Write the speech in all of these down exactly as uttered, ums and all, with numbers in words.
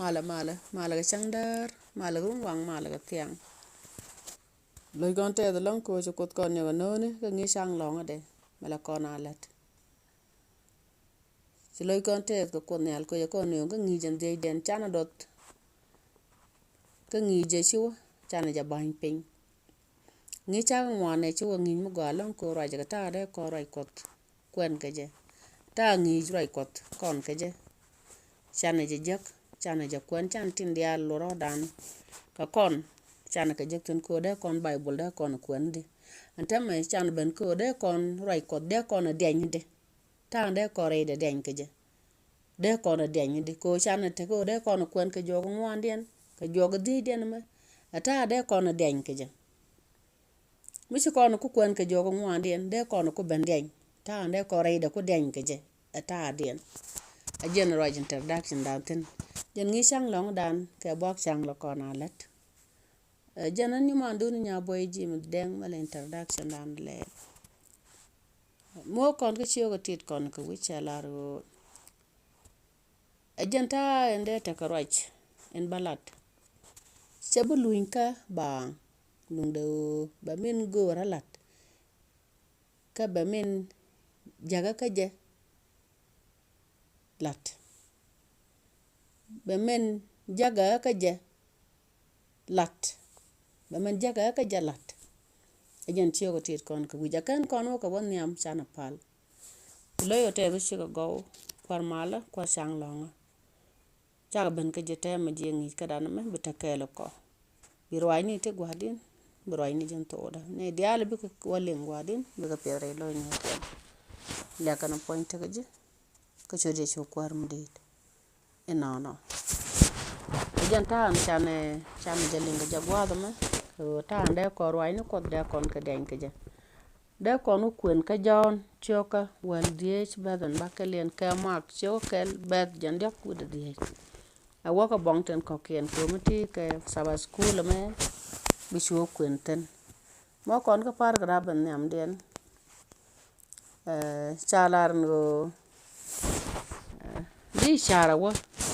Malɛ, malɛ, malɛ kɛ cäŋ däär, malɛ kɛ runwaŋ, malɛ kɛ thiaŋ. Lo̱c kɔn tɛth ɛlɔ̱ŋ kɛ ɣöö ci Kuoth kɔn nyɔk ɛ no̱o̱ni kɛ ŋi̱i̱c ca̱ŋ lɔ̱ŋädɛ, malɛ kɔn a lät. Ci lo̱c kɔn tɛth kɛ Kuoth Nhial kɛ ɣöö cɛ kɔn nööŋ kä ŋi̱i̱c ɛn dhiecdiɛn canɛ duɔth. Kä ŋi̱i̱c jɛ ci wä canɛ jɛ ba̱ny piny. Ŋi̱i̱c cakɛ ŋuan ɛ ci wä ŋi̱i̱c mi gɔaa ɛlɔ̱ŋ kɛ ɣöö ruacɛ kɛ ta̱a̱ dee kɔn ruac Kuɔth kuɛn kɛ jɛ. Ta̱a̱ ŋi̱i̱c ruac Kuɔth kɔn kɛ jɛ. Canɛ jɛ jek, canɛ jɛ kuɛn, canɛ tin diaal luɔt rɔ̱dan. Kɛ kɔn, canɛ kɛ jek thi̱n kɛ ɣöö dee kɔn Baibol dee kɔn kuɛn di. Ɛn täämɛ canɛ ben kɛ ɣöö dee kɔn ruac Kuɔth dee kɔn diɛny di. Ta̱a̱ dee kɔn rɛydɛ diɛny kɛ jɛ. Dee kɔn diɛny di kɛ ɣöö canɛ tekɛ ɣöö dee kɔn kuɛn kɛ juɔk ŋuandiɛn, kɛ juɔk dhiecdiɛn mɛ. Ɛ ta̱a̱ dee kɔn diɛny kɛ jɛ. Mi ci kɔn ku kuɛn kɛ juɔk ŋuandiɛn, dee kɔn ku ben diɛny. Ta̱a̱ dee kɔn rɛydɛ ku diɛny kɛ jɛ. Ɛ ta̱a̱diɛn. Ɛ jɛn ruac introduction dan thi̱n. Jɛn ŋi̱i̱c ca̱ŋ lɔ̱ŋdan kɛ buak ca̱ŋ lɔ kɔn a lät. Ɛ jɛn ɛn nyumandun Nyabuɔy Jim Dɛŋ malɛ introduction dan lɛ. Muɔk kɔn kä ciök ɛ tit kɔn kɛ wi̱c cɛ lar ɣöö ɛ jɛn ta̱a̱ ɛn dee tekɛ ruac ɛn bä lat. Cɛ bi luny kä baaŋ luŋdɛ ɣöö bɛ min göörä lat. Kä bɛ min jakä kä jɛ lat. Bɛ min jakä kä jɛ lat. Bɛ min jakä kä jɛ lat. Ɛ jɛn ciök ɛ tit kɔn kɛ wi̱c a kɛn kɔn wä kɛ wä nhiam canɛ pal. Lo̱c ɔ tɛth wä cikɛ gɔw kua̱r malä kua̱r ca̱ŋ lɔ̱ŋä. Cakɛ ben kä ji̱ tɛmɛ ji̱ ŋi̱i̱c kädan mɛ bi te kɛɛl kɔ. Bi ruacni ti gua̱di̱n, bi ruacni ji̱n thokdä. Ni diaal bikɛ wä liŋ gua̱di̱n, bikɛ piɛth rɛy lo̱cni kɛn. Lɛkɛ ni puɔ̱ny tekɛ ji̱, kä ciöt Yecu Kuäär mi di̱i̱t. Inɔnɔ. Ɛ jɛn ta̱a̱n canɛ, canɛ jɛ liŋ kɛ jɛ gua̱a̱th mɛ. Kɛ ɣöö ta̱a̱n dee kɔn ruacni Kuɔth dee kɔn kɛ diɛny kɛ jɛ. Dee kɔn wä kuën kä Jɔ̱ɔ̱n ciökä wäl dhieec bɛ̈th ɛn bäkɛliɛn kɛ Mak ciökä kɛl bɛ̈th jɛn diɔ̱k wi̱cdɛ dhieec. Ɛ wäkɛ bɔŋ tin kɔ̱kiɛn kɛ mi ti kɛ Sabbath School ɛmɛ bi ci wä kuën thi̱n. Mɔ kɔn kä paragraph in nhiamdiɛn. Ɛ, ca lar ni ɣöö, ɛ, di car a wä,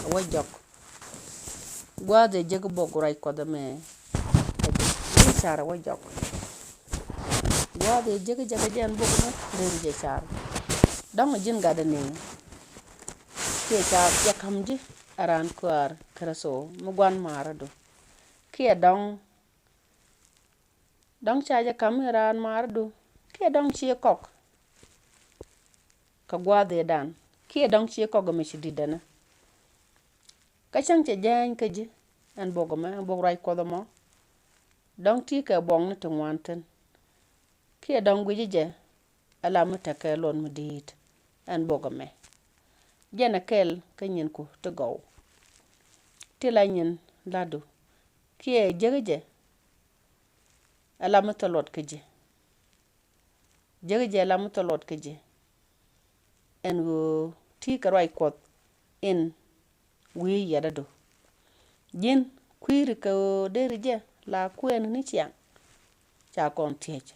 a wä jɔk. Gua̱a̱th ɛ jek bok ruac Kuɔth ɛmɛ. Di car a wä jɔk. Gua̱a̱th ɛ jek jek jɛn bok mɛ deri jɛ car. Dɔ̱ŋ ji̱n gatdɛ ni kiɛ ca jɛ ka̱m ji̱ a raan kɔaar Kritho mi gua̱n maarä du. Kiɛ dɔ̱ŋ Dɔ̱ŋ ca jɛ ka̱m in raan maardu kiɛ dɔ̱ŋ cië kɔk kɛ gua̱a̱th ëëdan kiɛ dɔ̱ŋ cië kɔk ɛmɛ ci di̱t dɛnɛ. Kä cäŋ cɛ jääny kä ji̱ ɛn bok ɛmɛ, ɛn bok ruac Kuɔth ɛmɔ. Dɔ̱ŋ ti kɛ buɔkni ti ŋuan thi̱n kiɛ dɔ̱ŋ guici jɛ ala mi tekɛ luɔt mi di̱i̱t ɛn bok ɛmɛ. Jɛn ɛ kɛl kä nyinku ti gɔw ti la nyin la̱tdu kiɛ jek jɛ ala mi thil luɔt kä ji̱. Jek jɛ ala mi thil luɔt kä ji̱. Ɛn ɣöö ti kɛ ruac Kuɔth in wi̱i̱ yɛtdädu. Ji̱n kui̱ri kɛ ɣöö deri jɛ la kuɛɛni ni ciaŋ. Ca kɔn thiec.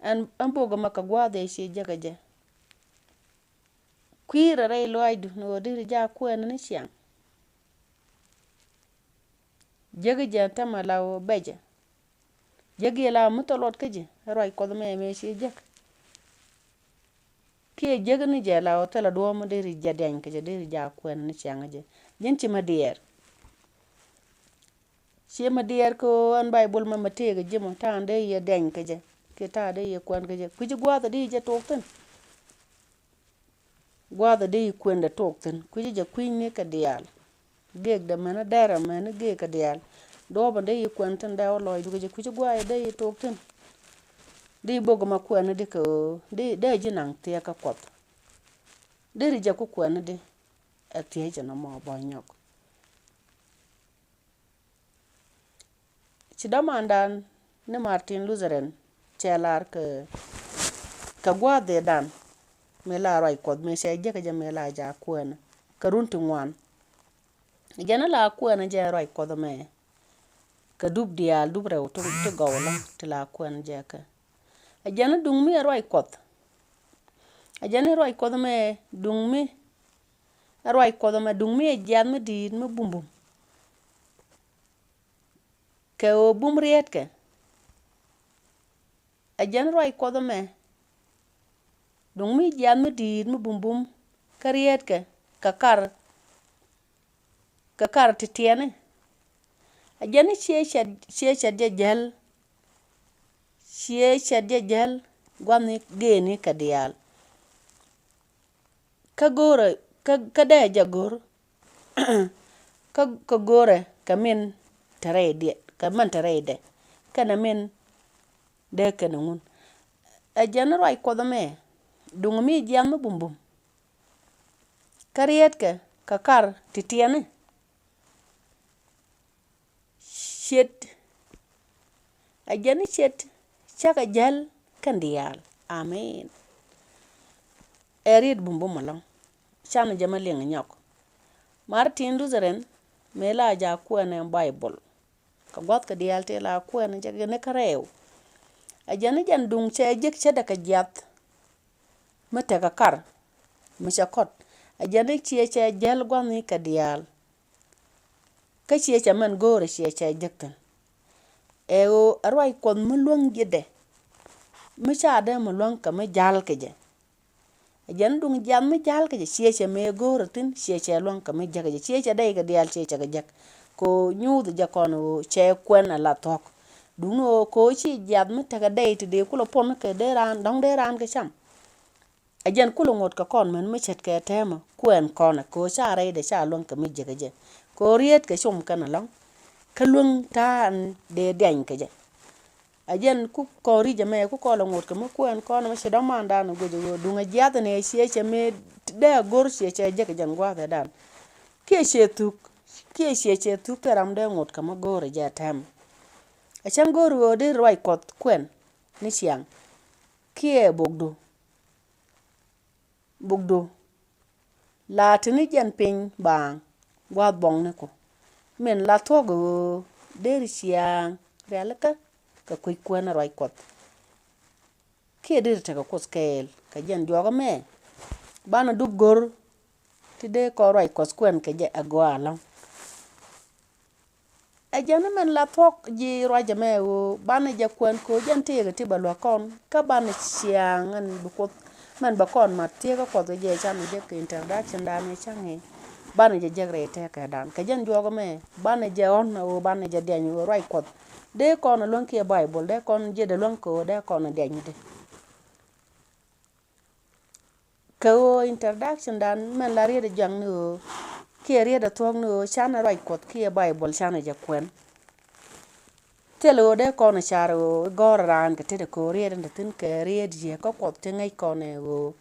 Ɛn, ɛn bok ɛmɛ kɛ gua̱a̱th ëë ci jek jɛ. Kui̱rɛ rɛy lɔaacdu ni ɣöö deri jɛ a kuɛɛni ni ciaŋ. Jek jɛ ɛn tämɛ la ɣöö bɛcɛ. Jek yɛ la mi thil luɔt kä ji̱ ɛ ruac Kuɔth ɛmɛ, ɛmɛ ci jek. Kiɛ jek ni jɛ la ɣöö thilɛ duɔ̱ɔ̱p mi deri jɛ diany kä jɛ, deri jɛ a kuɛɛni ni ciaŋ jɛ. Ji̱n ci mi diɛɛr. Ciɛ mi diɛɛr kɛ ɣöö ɛn Baibol mɛ mi tëëkɛ ji̱ mɔ ta̱a̱n dee yɛ diany kä jɛ kiɛ ta̱a̱ dee yɛ kuɛn kä jɛ. Kui̱ci gua̱a̱th ɛ dee yɛ jɛ tok thi̱n. Gua̱a̱th ɛ dee yɛ kuɛndɛ tok thi̱n. Kui̱ci jɛ kui̱ni kɛ diaal. Gëëkdɛ mɛn dɛrɛ mɛn gëëk kɛ diaal. Duɔ̱ɔ̱pɛ dee yɛ kuɛn thi̱n dee wä lɔcdu kɛ jɛ. Kui̱ci gua̱a̱th ɛ dee yɛ tok thi̱n. Dee bok ma kuɛn di kɛ ɣöö dee, dee ji̱ naŋ thiɛɛk kä Kuɔth. Deri jɛ ku kuɛn di ɛ thiec ɛn ɔmɔ bä nyɔk. Ci dämandan ni Martin Luther cɛ lar kɛ, kɛ gua̱a̱th ëëdan mëë la ruac Kuɔth mëë cɛ jek jɛ mëë la jɛ a kuɛɛnä kɛ run ti ŋuan. Jɛn la kuɛɛnä jɛ ruac Kuɔth mɛ kɛ dup diaal, dup rɛw ti, ti gɔw la ti la kuɛɛnä jɛ kɛ. Ɛ jɛn duŋ mi ɛ ruac Kuɔth. Ɛ jɛn ruac Kuɔth mɛ duŋ mi Ɛ ruac Kuɔth ɛmɛ duŋ mi ɛ jiath mi di̱i̱t mi bumbum. Kɛ ɣöö bum rietkɛ. Ɛ jɛn ruac Kuɔth ɛmɛ duŋ mi jiath mi di̱i̱t mi bumbum kä rietkɛ kɛ kar, kɛ kar ti tiɛni. Ɛ jɛn i̱ ciɛ cɛt, ciɛ cɛt jɛ jäl, ciɛ cɛt jɛ jäl gua̱thni geeni kɛ diaal. Kä go̱o̱rɛ, kä, kä dee jɛ go̱o̱r. Kä, kä go̱o̱rɛ kɛ min te rɛydɛ, kɛ min te rɛydɛ kɛnɛ min dee kɛnɛ ŋun. Ɛ jɛn ruac Kuɔth ɛmɛ duŋ mi jiath mi bumbum. Kä rietkɛ kɛ kar ti tiɛni. Ciet. Ɛ jɛn i̱ ciet cakɛ jäl kɛn diaal. Amen. Ɛ riet bumbum ɛlɔ̱ŋ. Canɛ jɛ mɛ liŋ nyɔk. Martin Luther ɛn mëë la ja kuɛn ɛ Baibol. Kɛ gua̱thkɛ diaal tëë la kuɛn jɛ kɛ ni kä rɛw. Ɛ jɛn i̱ jɛn duŋ cɛ jek cɛ dɛ kɛ jiath. Mi tekɛ kar mi cɛ kɔt. Ɛ jɛn i̱ ciɛ cɛ jäl gua̱thni kɛ diaal. Kä ciɛ cɛ mɛn go̱o̱rɛ ciɛ cɛ jek thi̱n. Ɛ ɣöö ɛ ruac Kuɔth mi luäŋ ji̱dɛ. Mi ca dee mi luäŋ kɛ mi ja̱l kɛ jɛ. Ɛ jɛn duŋ jiath mi ja̱l kɛ jɛ ciɛ cɛ mëë go̱o̱rɛ thi̱n ciɛ cɛ luäŋ kɛ mi jek kɛ jɛ ciɛ cɛ dee kɛ diaal ciɛ cɛ kɛ jek. Kɛ ɣöö nyuuth jɛ kɔn ɣöö cɛ kuɛn a la thuɔ̱k. Duŋni ɣöö kɛ ɣöö ci jiath mi tekɛ dee ti dee kulɛ pon kɛ dee raan dɔ̱ŋ dee raan kɛ cam. Ɛ jɛn kulɛ ŋot kɛ kɔn mɛn mi ce̱tkɛ tɛmɛ kuɛn kɔnɛ kɛ ɣöö ca rɛydɛ ca luäŋ kɛ mi jek kɛ jɛ. Kɛ ɣöö rietkɛ com kɛn ɛlɔ̱ŋ. Kä luäŋ ta̱a̱ ɛn dee diany kɛ jɛ. Ɛ jɛn ku kɔn ri̱c ɛmɛ ku kɔn lɛ ŋot kɛ mi kuɛn kɔnɛ mi ci dɔ̱ŋ mandan ɛ guic ɛ ɣöö duŋ ɛ jiath ɛn ɛ ciɛ cɛ mi dee go̱r ciɛ cɛ jek ɛ jɛn gua̱a̱th ɛ dan. Kiɛ ciɛ thuk, kiɛ ciɛ cɛ thuk kɛ ram dee ŋot kɛ mi go̱r ɛ jɛ tɛmɛ. Ɛ cäŋ go̱r ɣöö dee ruac Kuɔth kuɛn ni ciaŋ. Kiɛ bokdu. Bukdu la tini jɛn piny baaŋ gua̱a̱th buɔ̱ŋniku. Min la thuɔ̱k ɣöö deri ciaaŋ rialikä kɛ kui̱c kuɛn a ruac Kuɔth. Kiɛ deri tekɛ Kuoth kɛɛl kɛ jɛn juɔk ɛmɛ. Banɛ dup go̱r ti dee kɔn ruac Kuɔth kuɛn kɛ jɛ a gɔaa ɛlɔ̱ŋ. Ɛ jɛn mɛn la thuɔ̱k ji̱ ruac ɛmɛ ɣöö banɛ jɛ kuɛn kɛ ɣöö jɛn tëëkɛ ti bɛ luäk kɔn kä banɛ ciaŋ ɛn bi Kuoth mɛn bɛ kɔn mat tëëkä Kuɔth kɛ jɛ canɛ jek kɛ introduction dan ɛ cäŋ i̱ banɛ jɛ jek rɛy tëëkɛ dan kɛ jɛn juɔk ɛmɛ banɛ jɛ ɣɔ̱n ɣöö banɛ jɛ diany ɣöö ruac Kuɔth dee kɔn ɛ luäŋ kiɛ Baibol dee kɔn jiɛt ɛ luäŋ kɛ ɣöö dee kɔn ɛ diany dee. Kɛ ɣöö introduction dan mɛn la riet ɛ jɔak ni ɣöö kiɛ riet ɛ thuɔ̱k ni ɣöö canɛ ruac Kuɔth kiɛ Baibol canɛ jɛ kuɛn. Thil ɣöö dee kɔn ɛ car ɣöö i̱ gɔ̱r raan kɛ tetdɛ kɛ ɣöö riet in te thi̱n kɛ riet yieekä Kuɔth ti ŋäc kɔn ɛ ɣöö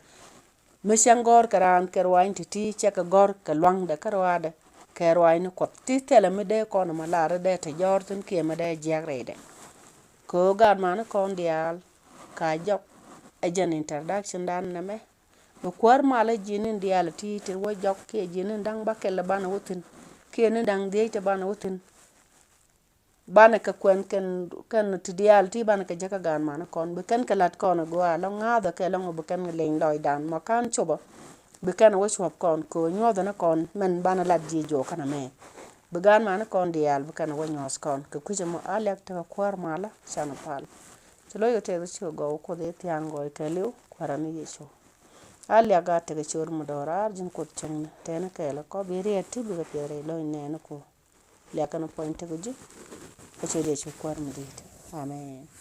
mi cäŋ gɔ̱r kɛ raan kɛ ruaacni ti ti cɛ kɛ gɔ̱r kɛ lua̱ŋdɛ kä ruaadɛ kɛ ruaacni Kuɔth ti thilɛ mi dee kɔn ɛ ma lar dee te jɔ̱ɔ̱r thi̱n kiɛ mi dee jiäk rɛydɛ. Kɛ ɣöö gaat mani kɔn diaal ka jɔk ɛ jɛn introduction dan nɛmɛ. Bi kuäär malä ji̱n in diaal ti ti wä jɔk kiɛ ji̱n in da̱ŋ bäkɛl banɛ wä thi̱n kiɛ ni da̱ŋ dhiec ti banɛ wä thi̱n. Banɛ kɛ kuɛn kɛn kɛn ti diaal ti banɛ kɛ jäkä gaan manä kɔn bi kɛn kɛ la̱t kɔn a gɔaa lɔ ŋa̱thä kɛ lɔŋ bi kɛn kɛ leny lɔcdan ma ka̱n copä. Bi kɛn a wä cuɔp kɔn kɛ wä nyuɔthä ni kɔn mɛn banɛ lat ji̱ juɔk kɛn a mɛ. Bi gaan manä kɔn diaal bi kɛn a wä nyuɔth kɔn kɛ kui̱cä mɔ a liak tekɛ kuäär malä canɛ pal. Ci lo̱ckɛ tɛth ci kɛ gɔw Kuoth i̱ thia̱a̱ŋ gɔɔy kɛɛliw kuäärä ni Yecu. A liak a tekɛ ciöt mi do̱raar ji̱n Kuoth cieŋni tɛni kɛɛl a kɔp i̱ riɛt ti bikɛ piɛth rɛy lo̱c nɛɛni ku. Liak kɛn puɔ̱ny tekɛ ji̱. Kä ciöt Yecu kuäär mi di̱i̱t. Amen.